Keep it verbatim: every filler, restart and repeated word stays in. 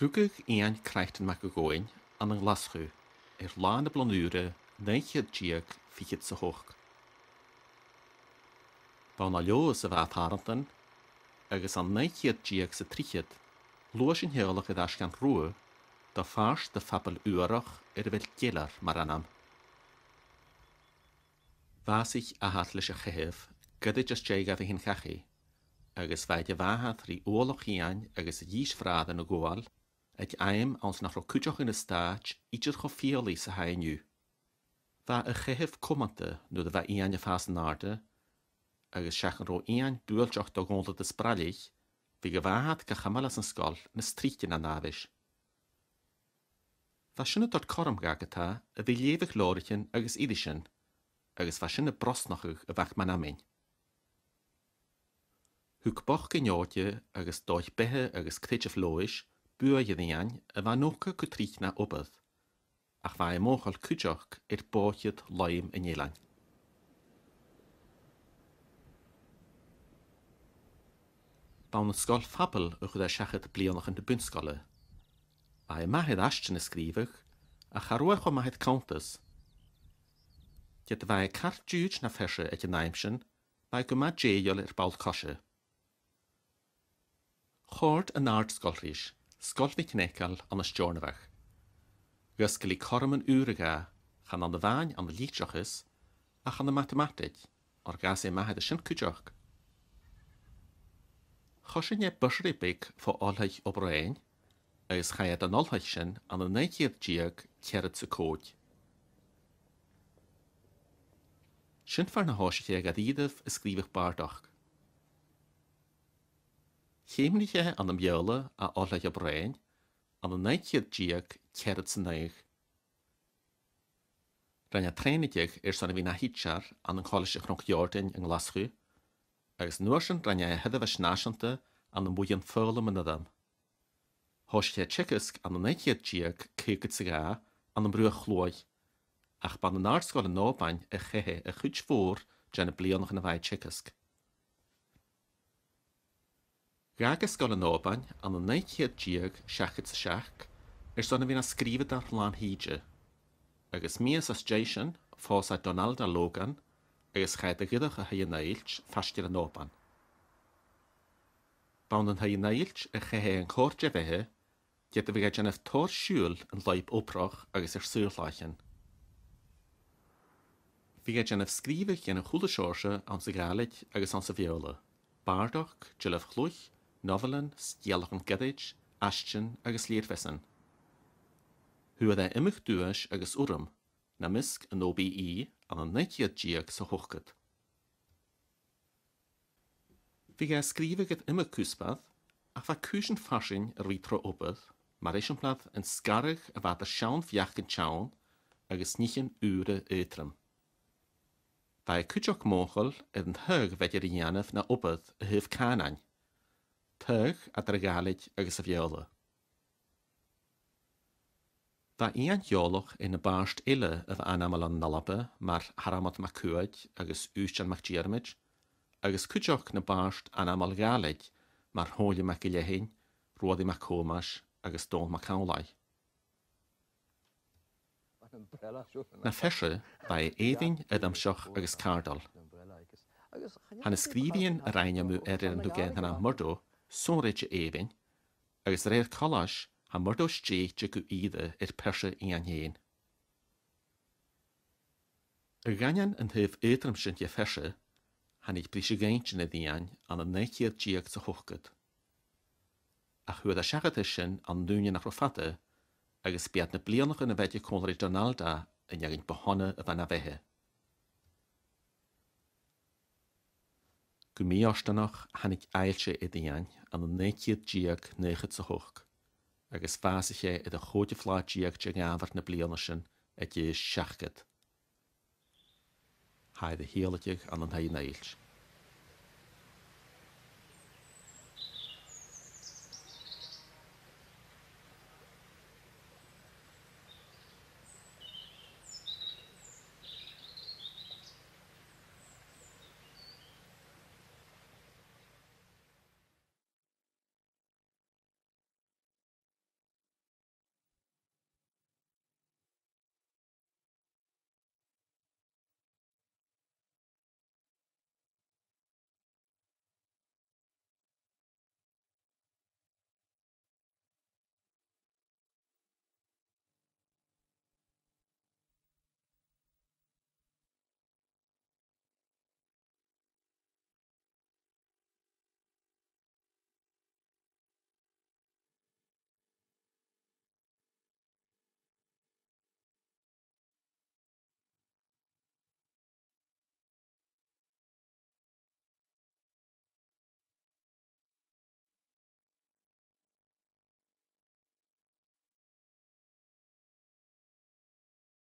Rugadh Iain Crichton Mac a' Ghobhainn ann an Glaschu air Là na Bliadhn' Ùire naoi ceud deug fichead 's a h-ochd. B' ann à Leòdhas a bha e a' tarraing, agus ann an naoi ceud deug 's a trithead, ghluais an teaghlach air ais dhan Ruadh do phàirt de phobail Ùrach air a bheil Geillear mar ainm. Bhàsaich athair leis a' chaitheamh goirid às dèidh a bhith an cachaidh, agus bha e de mhàthair ri uallach Iain agus a dhithis bhràithrean a ghabhail, aig àm anns nach robh cuideachadh na stàit idir cho fialaidh 's a tha e an-diugh. Bha a' chaitheamh cumanta nuair a bha Iain a' fàs an-àirde, agus seach an robh Iain buailteach do dh'uallach is bràithrean, bhiodh a mhàthair ga chumail às an sgoil nas trice na an àbhaist. Bha sin a' toirt cothrom dha ge-tà a bhith a' leughadh leabhraichean agus irisean, agus bha sin a' brosnachadh a mhac-meanmnain. Thug bochd an fheòil agus dòigh-beatha agus creideamh Leòdhais buaidh air Iain a bha an-diugh gu tric na obair, ach bha e mothachail cuideachd air bòidhchead luim an eilein. B' ann an sgoil phobail a chuir e seachad bliadhnaichean na bun-sgoile. Bha e math air aistean a sgrìobhadh, ach cha robh e cho math air cunntas. Ged a bha e car diùid na phearsa aig an àm sin, bha e gu math dèidheil air ball-coise. Chòrd an àrd-sgoil ris, Sgoil MhicNeacail ann an Steòrnabhagh. Dh'fhosgail i cothroman ùra dha, chan ann a-mhàin ann an litreachas, ach ann am matamataig, oir dh'fhàs e math air sin cuideachd. Choisinn e buisearaidh beag fo Oilthigh Obar Dheathain, agus chaidh e dhan oilthigh sin ann an naoi ceud deug ceathrad 's a còig. Sin far na thòisich e ga dhìreadh a' sgrìobhadh bàrdachd. Cheumnaich e ann am Beurla à Oilthigh Obar Dheathain ann an naoi ceud deug ceathrad 's a naoi. Rinn e trèanaigeadh airson a bhith na thidsear ann an Colaisde Chnoc Iòrdain ann an Glaschu, agus an uair sin rinn e a sheirbheis nàiseanta ann am buidheann foghlam an airm. Thòisich e teagasg ann an naoi ceud deug caogad 's a dhà ann am Bruach Chluaidh, ach b' ann an Àrd-sgoil an Òbain a chaith e a' chuid mhòr de na bliadhnaichean a bha e a' teagasg. Dh'fhàg e Sgoil an Òbain ann an naoi ceud deug seachdad 's a seachd airson a bhith na sgrìobhadair làn-thìde, agus mìos às dèidh sin phòs e Donalda Logan agus chaidh iad a dh'fhuireach a Thaigh an Fhèilt faisg air an Òban. B' ann an Taigh an Fhèilt a chaith e an còrr de bheatha, ged a bhiodh e a' dèanamh tòrr siubhail an lùib obrach agus air saor-làithean. Bhiodh e a' dèanamh sgrìobhadh dhen a h-uile seòrsa anns a' Ghàidhlig agus anns a' Bheurla, bàrdachd, dealbh-chluich, nobhailean, sgeulachdan goirid, aistean agus lèirmheasan. Fhuair e iomadh duais agus urram, nam measg an O B E ann an naoi ceud deug 's a h-ochdad. Bhiodh e a' sgrìobhadh air iomadh cuspair, ach bha cùisean farsaing a' ruith tro obair, mar eisimpleir an sgaradh a bha idir seann bheachdan teann agus nithean ùra aotrom. Bha e cuideachd mothachail air an taghadh a bha idir a dhèanamh na obair a thaobh cànain, taghadh eadar a' Ghàidhlig agus a' Bheurla. Bha Iain eòlach air na bàird eile a bha ainmeil ann an Alba, mar Thormod MacCuaig agus Ùisdean MacDhiarmaid, agus cuideachd na bàird ainmeil Ghàidhlig mar Shomhairle MacGill-Eain, Ruairidh MacThòmais agus Dòmhnall MacAmhlaigh. Na pearsa, bha e èibhinn, aidheamsach agus càirdeil. Tha na sgrìobhaidhean a rinn e mu fhear air an tuig e an t-ainm Murdo sònraichte èibhinn, agus a rèir choltais, tha Murdo stèidhichte gu ìre air pearsa Iain fhèin. A dh'aindeoin an taobh aotrom sin de phearsa, thàinig briseadh-inntinn air Iain ann an naoi ceud deug 's a h-ochdad. Ach fhuair e seachad air sin ann an ùine nach robh fada, agus b' iad na bliadhnaichean a bh' aige còmhla ri Donalda an fheadhainn bu shona a bha na bheatha. Gu mì-fhortanach, thàinig aillse air Iain ann an naoi ceud deug naochad 's a h-ochd, agus bhàsaich e air a' chòigeamh latha deug de Dhàmhair na bliadhna sin aig aois seachdad. Tha e air a thìodhlaiceadh ann an Taigh an Fhèilt.